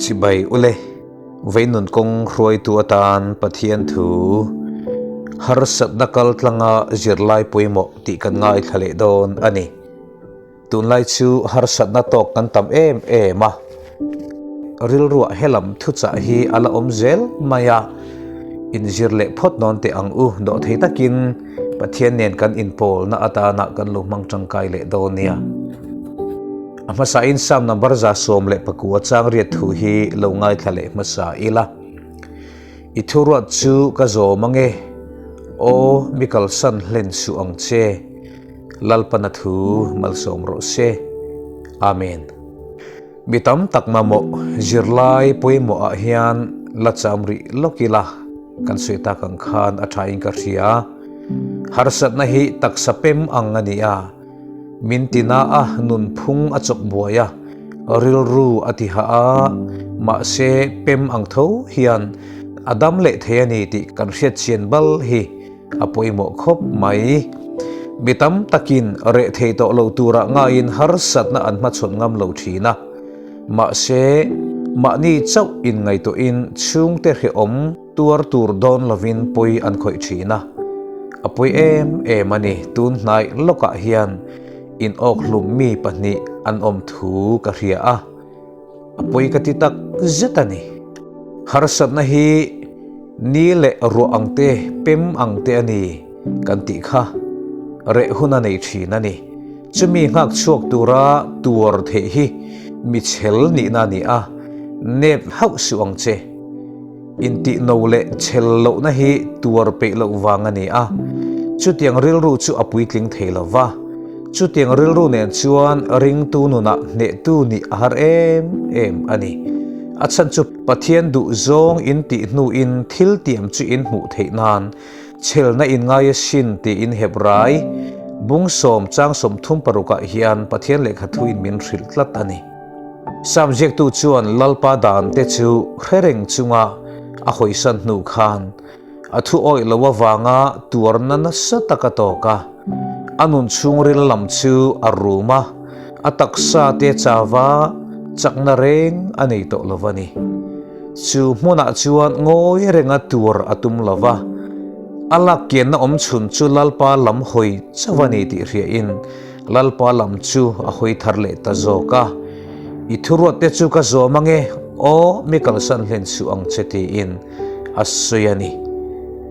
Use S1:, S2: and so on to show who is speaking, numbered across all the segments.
S1: Chibai ule, veinun kawng hruaitu atan Pathian thu harsatna kaltlanga zirlai pawimawh tih kan ngaithla leh dawn a ni. Tunlai chu harsatna tawk kan tam em em a, rilruah helam thuchah hi a la awm zel mai a, inzir leh phawt nawn teh ang u dawhthei takin Pathian nen kan inpawlna atana kan lo hmang tangkai leh dawn nia. A hmasain Psalm number 19 chang riat thu hi lo ngaithla leh hmasa ila. I thuruat chu ka zawm ange, aw mi kalsan hlen suh ang che. Lalpana thu malsawm rawh se. Amen. Mi tam tak mamawh zirlai pawimawh ah hian la cham rih lawk ila kan sawi tak ang khan a tha in ka hria. Harsatna hi taksa pem ang a ni a, min tina a nunphung a chawk buai a, rilru a ti hah a, mahse pem ang tho hian a dam leh thei a ni tih kan hriat chian bal hi A pawimawh khawp mai. Mi tam takin reh thei tawh lo turah ngaiin harsatna an hmachhawn ngam lo thin a. Mahse, mahni chauh inngaihtuahin chhungte hrehawm tuar tur dawn lovin pawi an khawih thin a. A pawi em em a ni, tun hnai lawkah hian inawkhlum mi pahnih an awm thu ka hria a. A pawi ka ti tak zet a ni. Harsatna hi ni leh ruah ang te, pem ang te a ni kan tih kha reh hun a nei thin a ni. Chumi nghak chhuak tura tuar theih hi mi chhel nihna a ni a, nep hauh suh ang che. Intih no leh chhel lohna hi tuar peih loh vang a ni a, chutiang rilru chu a puitling thei lo va. Chutiang rilru nen chuan ringtu nunah hnehtu nih a har em em a ni. A chhan chu Pathian duh zawng in tih hnuin thil tiam chu in hmuh theih nan chhelna in ngai asin tiin Hebrai bung sawm chang 36 ah hian Pathian lehkha thuin min hrilh tlat a ni. Sam ziaktu chuan Lalpa dan te chu hre reng chunga a hawisan hnu khan a thu awih lo avanga tuarna nasa tak a tawk a, a nun chhungril lam chu a rum a, a taksa te chava chakna reng a nei tawh lo a ni. Chu hmunah chuan ngawi renga tuar a tum lo va, a lak kianna awm chhun chu Lalpa lam hawi chauh a ni tih hriain Lalpa lam chu a hawi thar leh ta zawk a, I thuruat te chu ka zawm ange, aw mi kalsan hlen suh ang che tiin a sawi a ni.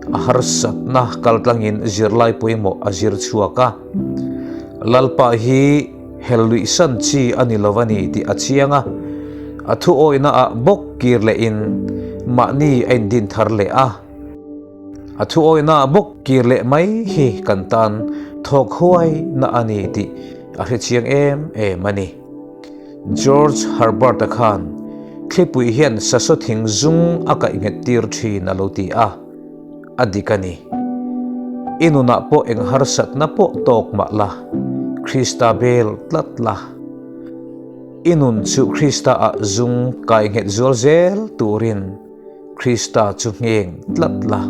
S1: A harsatna kaltlangin zirlai pawimawh a zir chhuak a, Lalpa hi hel luihsan chi a ni lo a ni tih a chiang a, a thu awihna ah bawk kir lehin mahni a indin thar leh a. A thu awihna ah bawk kir leh mai hi kan tan thawk huai na a ni tih a hre chiang em em a ni. George Herbert-a khan thlipui hian sasaw thing zung a kaih nghet tir thin a lo ti a, a dik a ni. I nunah pawh eng harsatna pawh tawk mah la, Krista bel tlat la. I nun chu Krista-ah zung kai nghet zual zel turin Krista chu ngheng tlat la,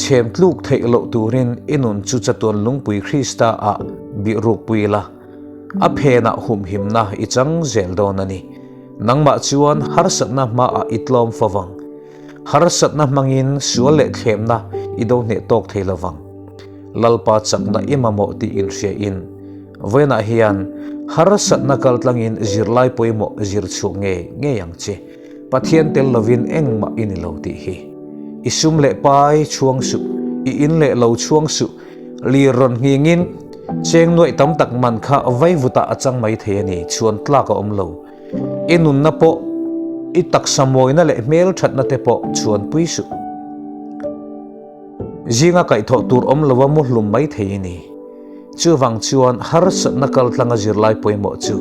S1: chhem tluk theih loh turin i nun chu chatuan lungpui Krista ah bih rukpui la, a phenah humhimna i chang zel dawn a ni. Nangmah chuan harsatna hmaah i tlawm fo vang. Harsatna hmangin sual leh thlemna i do hneh tawk thei lo vang. Lalpa chakna i mamawh tih inhriain vawiinah hian harsatna kaltlangin zirlai pawimawh zir chhuak ngei ngei ang che. Pathian tel lovin engmah i ni lo tih hi. I sum leh pai chhuang suh, i in leh lo chhuang suh, lir rawn nghingin cheng nuaih tam tak man kha vaivutah a chang mai thei a ni, chhuan tlak a awm lo. I nunna pawh, i taksa mawina leh hmelthatna te pawh chhuan pui suh. Zinga kaihthawh tur awm lova mu hlum mai thei i ni. Chuvang chuan harsatna kaltlanga zirlai pawimawh chu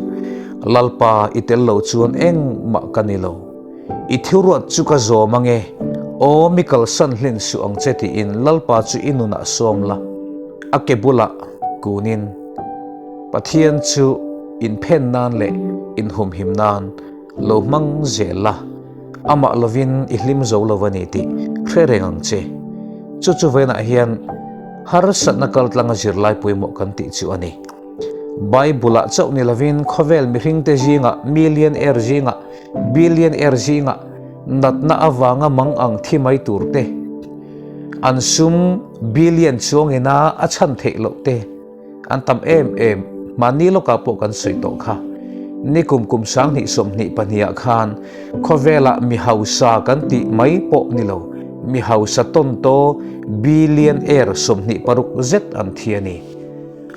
S1: Lalpa i tel lo chuan engmah ka ni lo. I thiruat chu ka zawm ange, aw mi kalsan hlen suh ang che tiin Lalpa chu i nunah sawm la, a ke bulah kunin Pathian chu inphen nan leh inhumhim nan lo hmang zel la, amah lovin i hlim zo lo a ni tih hre reng ang che. Chu chu vawiinah hian harsatna kaltlanga zirlai pawimawh kan tih chu a ni. Bible-ah chauh ni lovin khawvel mihringte zingah, millionaire zingah, billionaire zingah natna avanga mang ang thi mai tur te, an sum billion chuangina a chhan theih loh te an tam em em. Mahni lawkah pawh kan sawi tawh kha. Nikum kum 2022 ah khan khawvelah mi hausa kan tih mai pawh ni lo, mi hausa tawntaw billionaire 26 zet an thi a ni.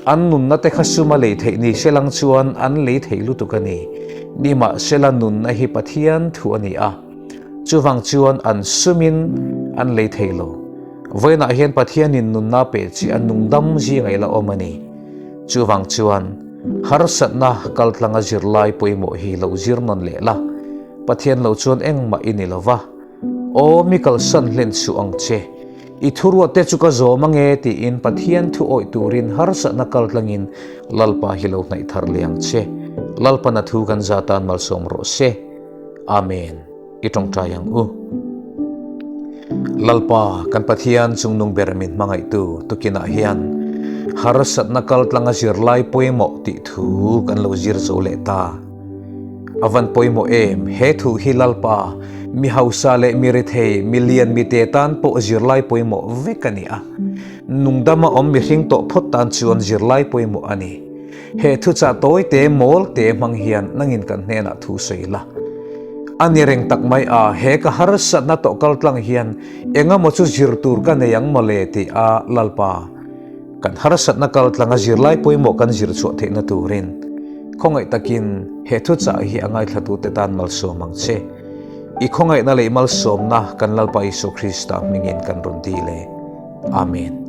S1: An nunna te kha suma lei theih ni se lang chuan an lei thei lutuk a ni. Nimahsela nunna hi Pathian thu a ni a, chuvang chuan an sumin an lei thei lo. Vawiinah hian Pathianin nunna pe chi a nungdam zinga ila awm a ni. Chuvang chuan harsatna kaltlanga zirlai pawimawh hi lo zir nawn leh la, Pathian lo chuan engmah i ni lo va. Aw mi kalsan hlen suh ang che, i thuruatte chu ka zawm ange tiin Pathian thu awih turin harsatna kaltlangin Lalpa hi lo hnaih thar leh ang che. Lalpan a thu kan za tan malsawm rawh se. Amen. I tawngtai ang u. Lalpa, kan Pathian chungnung ber min hmangaihtu tukinah hian harsatna kaltlanga zirlai pawimawh tih thu kan lo zir zo leh ta. A van pawimawh em, he thu hi Lalpa, mi hausa leh mi rethei, mi lian mi te tan pawh zirlai pawimawh vek a ni a. Nungdama awm mihring tawh phawt tan chuan zirlai pawimawh a ni. He thuchah tawi te mawl te hmang hian nangin kan hnenah thu sawi la. A ni reng tak mai a, he ka harsatna tawh kal tlang hian engemaw chu zir tur ka nei ang mawle tih a Lalpa. Kan harsatna kal tlanga zirlai pawimawh kan zir chhuah theihna turin khawngaih takin he thuchah hi a ngaithlatute tan malsawm ang che. I khawngaihna leh malsawmna kan Lalpa Isua Krista hmingin kan rawn dil e. Amen.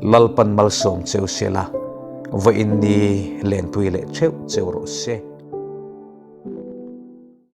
S1: Lalpan malsawm cheu sela, vawiin ni lenpui leh theuh cheu rawh se.